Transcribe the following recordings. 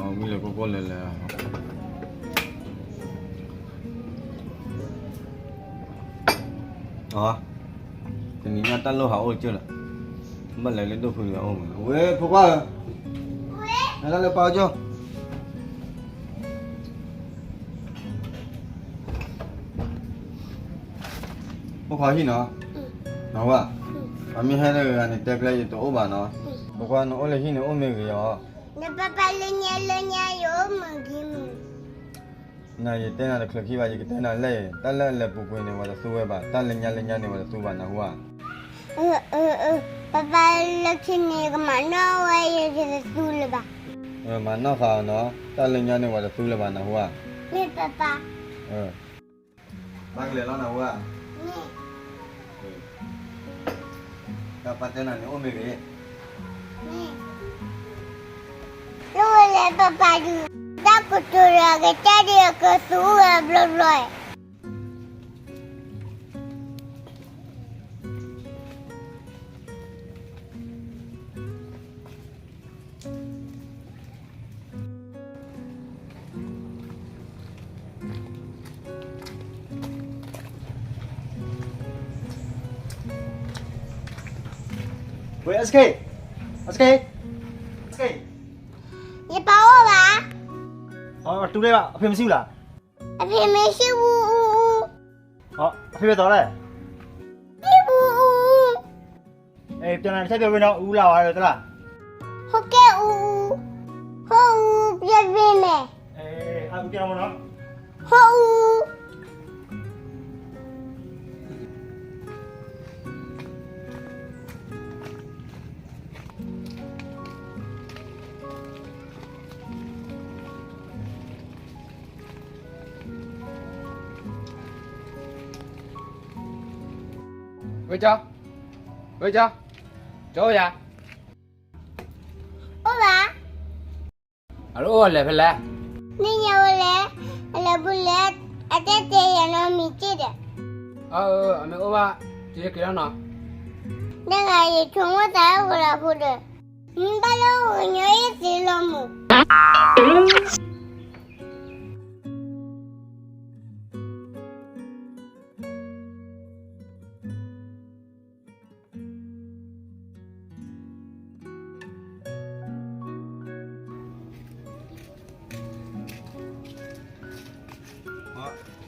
ဝံၤလၢကိၢ်ကိၢ်လၢလၢ အီ, တနံၤညါတၢ်လိၣ်ဟးအိၣ်ကၢၢ်လီၤ, ဘၣ်လဲၤလၢဒိၣ်ဖုန့ၣ်အအိၣ်မး, ဝဲဖိခွါဧၢ, နတၢ်လၢပၢ်အိၣ်ကၢၢ်, ဖိခွါဟံၣ်နီၤ, နဝဲ, ပမ့ၢ်ဟဲလၢဂၤန့ၣ် တဲကျဲယတအိၣ်ဘၣ်နီၤ, ဖိခွါနအိၣ်လၢဟံၣ်န့ၣ်အိၣ်မ့ၢ်ဂ့ၤအီၤ, နပၢ်ပၢ်လၢညါလၢညါယအိၣ်မ့ၢ်ဂ့ၤမး နယတဲနၤတချုးခံဘၣ် ယကတဲနၤလဲၣ်, တၢ်လၢအလဲၤပူၤကွံာ်န့ၣ် ပှၤတသူဝဲဘၣ်, တၢ်လၢညါလၢညါန့ၣ် ပှၤတသူဘၣ်နၢ်ဟူဧါ. ပၢ်ပၢ်လၢခံန့ၣ် ကမၤနီၣ်ဝဲယတသူလၢၤဘၣ်. မၤနီၣ်ဃာ်အီၤနီၤ, တၢ်လၢညါန့ၣ် ပှၤတသူလၢၤဘၣ်နၢ်ဟူဧါ. မ့ၢ်ပၢ်ပၢ်. ပၢ်ကလဲၤလီၤနၢ်ဟူဧါ. တၢ်ပၢ်တဲနၤန့ၣ်အိၣ်မ့ၢ်ဂ့ၤ. တအိၣ်ဝဲလၢပၢ်ပၢ်ဒုး, တၢ်ကတိၤဒီးကစၢ်ဒုးအကသူဝဲဘျီဘျီ. ဝဲ SK, SK, SK, ယပၢ်အိၣ်ဘၣ်. အတူၢ်လၢၤဘၣ်, အဖံမ့ၢ်ဆံၣ်ဘူးလၢ်. အဖံမ့ၢ်ဆံၣ်ဘူးအူအူ. အဖံမ့ၢ်သီလဲၣ်. ဆံၣ်ဘူးအူအူ. ပျဲနၤတဆဲးပျဲဝဲနီၤ, အူလၢ်ဝဲတလၢ်. ဟိကဲအူအူ, ဟိအူပျဲဝဲမဲာ်, ဟိအူ. ဝဲကၠီ, ဝဲကၠီ, ကၠီအိၣ်ယၤ. အိၣ်ဘၣ်. အအိၣ်လဲၤဖဲလဲၣ်. နညါဝဲလဲၣ်, အလဲၤဘူးလဲၣ်, အတဲတဲယၤနီၤမံၤက့ၢ်ဒီး. အၢ အမ့ၢ်အိၣ်ဘၣ်, ယက့ၤလီၤနီၤ. နဂၤယဆိကမိၣ်သးအိၣ်ကလီၤဖိဒီး, မ့ၢ်ဘၣ်လၢအိၣ်ကညီအ့ၣ်သ့လီၤမး.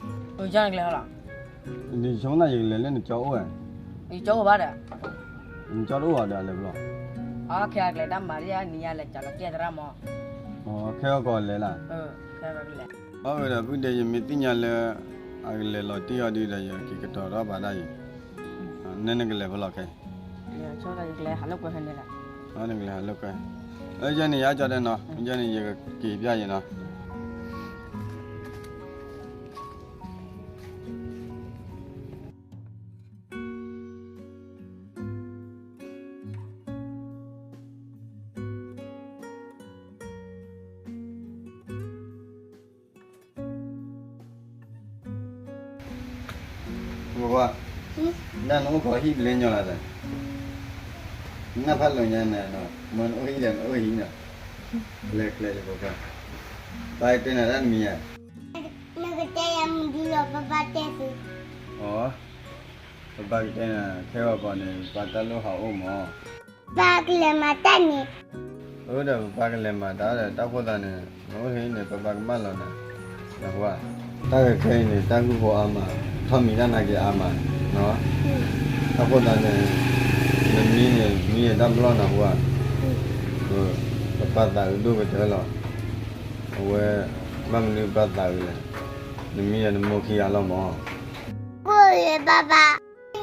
နဆိကမိၣ်သးယကလဲၤလၢနကၠီအိၣ်ဧါ. ယကၠီအိၣ်ဘၣ်ဒီး. နကၠီတအိၣ်ဘၣ်ဒီးလဲၤဘျီ. အခဲအကျဲတၢ်မၤဒ်အနံၤအလဲၤကၠီလီၤကဲသရၣ်မး. အခဲအကီၢ်လဲၤလၢ. ဘၣ်ဝဲဒီးဖုဒဲး ယမ့ၢ်သ့ၣ်ညါလၢ အကလဲၤလီၤတံၢ်အီၤဒုဒီး ယက့ၤကတီၤထီၣ်ဘၣ်ဒၣ်အံၤ, နဲနကလဲၤဖဲလဲၣ်ခဲ. နကလဲၤဟးလိာ်ကွဲ, ယဲန့ၣ်ယကက့ၤပျၢ်ယၤနီၤ. နအိၣ်ခိးဟံၣ်ပလ့ညီလီၤဒီး, နဖးလိာ်ညါန့ၣ်, မ့ၢ်နအိၣ်ဟံၣ်ဒီးနအိၣ်ဟံၣ်နီၤ, ကျဲကျဲလၢပပၢ်, ပၢ်တဲနၤတၢ်တမံၤဧါ. နကတဲယၤမုၢ်ဒုလီၤ ပပၢ်တဲသု, အၢ ပပၢ်ကတဲနၤ ခဲဂီၤကီၢ်န့ၣ် ပပၢ်တၢ်လိၣ်ဟးအိၣ်မး, ပပၢ်ကလဲၤမၤတၢ်န့ၣ်, အၢ ဒီးပပၢ်ကလဲၤမၤတၢ်ဒီး တၢ်ဃိသးန့ၣ် နအိၣ်ဟံၣ်န့ၣ် ပပၢ်ကမၢလီၤနၤ, နကွၢ်, တၢ်ခဲအံၤန့ၣ် တၢ်ဂုၢ်ဖိအါမး, ထီၣ်မံၤတၢ်နာ်က့ၤအါမး, တၢ်ဃိသးန့ၣ် နမံန့ၣ် မံအတၢ်ဘျီၣ်နၢ်ဟူဧါ, ပပၢ်သးအုးဒိၣ်ကတၢၢ်လီၤ, အဝဲ ဘၣ်မနုၤပပၢ်သးအုးလဲၣ်, နမံဒီးနမိၢ်ခံဂၤလီၤမး. ကိၢ်ဂ့ၤဘၣ်ဘၣ်,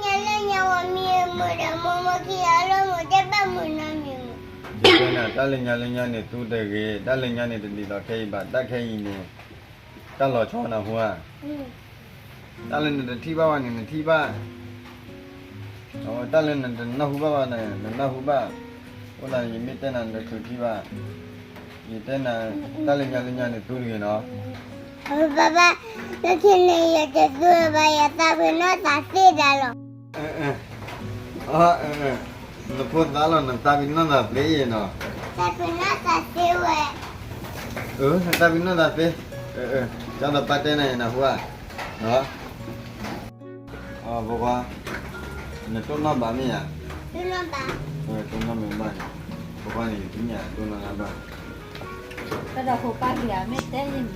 ညါလၢညါဝဲမံမုာ်ဒီးမိၢ်မိၢ်ခံဂၤလီၤမး တဲဘၣ်မုာ်နီတမံၤမး, ယတဲနၤ တၢ်လၢညါလၢညါန့ၣ် သူတဂ့ၤ, တၢ်လၢညါန့ၣ် တဒ်သိးခဲအံၤဘၣ်, တၢ်ခဲအံၤန့ၣ် တၢ်လီၤဆီနၢ်ဟူဧါ. တၢ်လၢနတထံၣ်ဘၣ်ဘၣ်န့ၣ် နထံၣ်ဘၣ်, အဝဲတၢ်လၢနတနၢ်ဟူဘၣ်ဘၣ်န့ၣ် နနၢ်ဟူဘၣ်, အဃိသတးန့ၣ် ယမ့ၢ်တဲနၤနတချုးထံၣ်ဘၣ်, ယတဲနၤ တၢ်လၢညါလၢညါန့ၣ် သူတဂ့ၤနီၤ. ပၢ်ပၢ်, လၢခံန့ၣ် ယတသူဘၣ် ယသးပ့ၤနီၣ်သးသ့ဒၣ်လီၤ. နဖိသၣ်လီၤ နသးပ့ၤနီၣ်သးသ့နီၤ. သးပ့ၤနီၣ်သးသ့ဝဲ. အၢ နတၢ်ပ့ၤနီၣ်သးသ့, ကၢ်ဒီးပၢ်တဲနၤအံၤနဟူဧါ, ဖိခွါ, နတိၢ်နီၣ်ဘၣ်မ့ၢ်ဧါ, တိၢ်နီၣ်မ့ၢ်ဘၣ်န့ၣ်, ဖိခွါန့ၣ် ယသ့ၣ်ညါတိၢ်နီၣ်တၢ်ဘၣ်, ကၢ်ဒီးဖိပၢ်က့ၤဧါ မ့ၢ်တဲယၤန့ၣ်,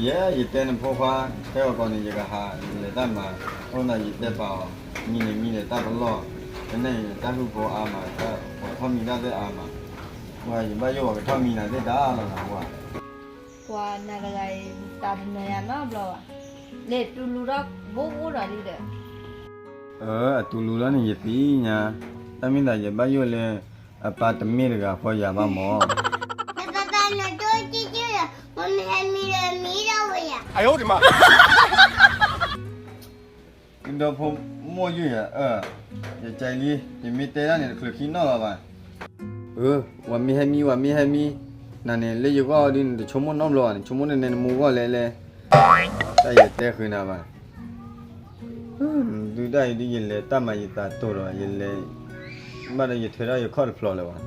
ယဲ ယတဲနဖိခွါ တဲအီၤကီးန့ၣ် ယကဟးလဲၤတၢ်မၤ, အိၣ်သးယတဲပာ်အီၤ, မံန့ၣ်မံန့ၣ်တၢ်ပလီၢ်, ကနဲၣ်အံၤတၢ်ဟုၣ်ဖိအါမး, ပှၤထီၣ်မံတၢ်သ့ၣ်အါမး, ပှၤယဘၣ်ယိၣ်ပှၤကထီၣ်မံနၤသ့ၣ်တၢ်လီၤနဟူဧါ, ပှၤနၤတဂၤအံၤ သးတနၢၤယၤနီတဘျီဘၣ်, လဲၤတူၢ်လူၤဒီး ဘိအိၣ်ဒီးလံဒီး, အၢ အတူၢ်လူၤလီၤန့ၣ် ယသ့ၣ်ညါ, တၢ်မ့ၢ်သးယဘၣ်ယိၣ်လၢ အပၢ်တမ့ၢ်တဂၤဃီယၤဘၣ်မး, ပၢ်ပၢ်နတိၢ်ကံကံဒီး ပမ့ၢ်ဟဲမံဒီးမံထီၣ်ဝဲယၤ, ဒီးဖိမိၢ်ယုၢ်ယၤ, ယကလံ, ယမ့ၢ်တဲဒၣ်န့ၣ် တချုးခံနီၣ်လီၤဘၣ်, အၢ ဝၤမ့ၢ်ဟဲမံ ဝၤမ့ၢ်ဟဲမံ, နၤန့ၣ်လၢယဂီၢ်ဒ်နတဆိကမိၣ်နီတဘျီဘၣ်, နဆိကမိၣ်နနဲနမိၢ်ဂီၢ်လဲၣ်လဲၣ်, တၢ်ယတဲဃုာ်နၤဘၣ် ဒုးဒၣ်အံၤဒ်ယလဲၤတၢ်မၤယသးတိၢ်ဒီး ယလဲၤ, ဘၣ်ဒီးယထွဲထီၣ်ယခီၣ်တဖျိးလၢၤဘၣ်,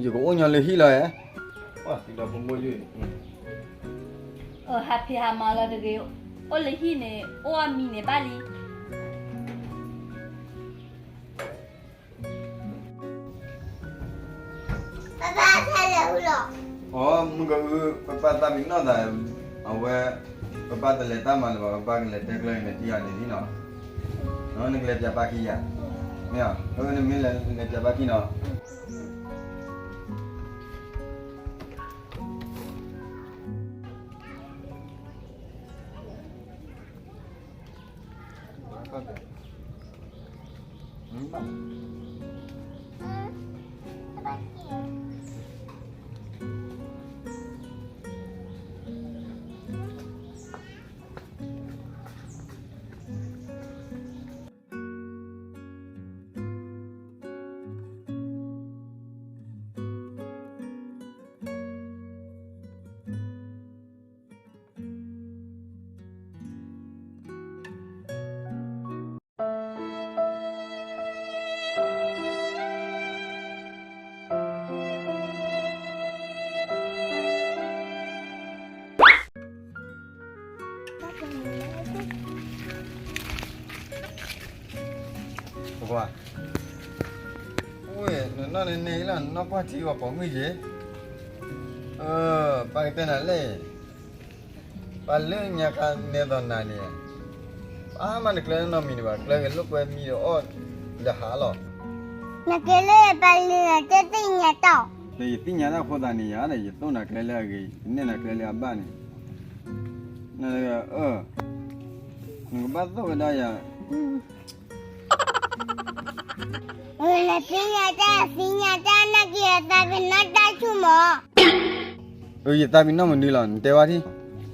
ယကအိၣ်ညီလၢဟံၣ်လီၤဧါ, ဒီးဖိမိၢ်ယုၢ်, ဟးဖံးဟးမၤလီၤတဂ့ၤ, အိၣ်လၢဟံၣ်န့ၣ် အိၣ်အမံၤန့ၣ်ဘၣ်လံ ပၢ်ပၢ်လဲၤဟူလီၤ, အိ မုၢ်ကအု ပၢ်ပၢ်သးပ့ၤနီၣ်သး, အဝဲ, ပၢ်ပၢ်တလဲၤတၢ်မၤလၢၤဘၣ်, ပၢ်ပၢ်ကလဲၤတဲကျၢၤနတံၢ်အီၤန့ၣ်လံနီၤ, နကလဲၤပၠးပၢ်ခံယၤ, မ့ၢ်, နမ့ၢ်လဲၤပၠးပၢ်ခံနီၤ ပကွၢ်, အိၣ်, နနီၢ်န့ၣ်န့ၣ်လီၤ, နနီၢ်ကွၢ်ထံအီၤပိာ်မုၣ်က့ၤ, ပၢ်ကတဲနၤလဲၣ်, ပၢ်လၢညါခါနဲသိးနၤန့ၣ်, ပၢ်မၤနကျဲနီတမံၤန့ၣ်ဘၣ်, ကျဲကလိာ်ကွဲမံဒီးအီၣ်ဒီးဟးလီၤ. နကဲလၢပၢ်လၢနတသ့ၣ်ညါတၢ်, ဒီးယသ့ၣ်ညါတၢ်အဃိသတးန့ၣ်ယၤဒီး ယသိၣ်နၤကျဲလၢအဂ့ၤ, ယနဲၣ်နၤကျဲလၢအဘၣ်န့ၣ်, န, နကဘၣ်သိၣ်ဝဲဒၣ်ယၤ နသ့ၣ်ညါတၢ် သ့ၣ်ညါတၢ်နာ်က့ၤ ယသးပ့ၤနီၣ်တၢ်ဆူၣ်မး, အၢ ယသးပ့ၤနီၣ်မနုၤလီၤ နတဲဝဲဒၣ်,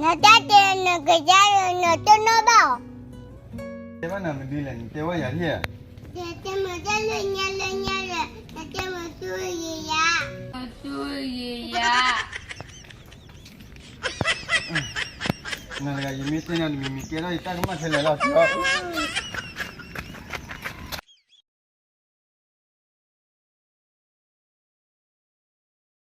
နတၢ်တဲနကစၢ်ဒီး နတိၢ်နီၣ်ဘၣ်အီၤ, တဲဘၣ်နၤမနုၤလဲၣ် နတဲဝဲယၤလံဧါ, ယတဲမုာ်တၢ်လၢညါလၢညါဒီး နတဲမုာ်သူယၤယၤ, သူယၤယၤ နတဂၤ ယမ့ၢ်တဲနၤတမံၤမံၤ ကဲထီၣ်ယတၢ်ကမၣ်ထဲလဲၣ်လီၤ,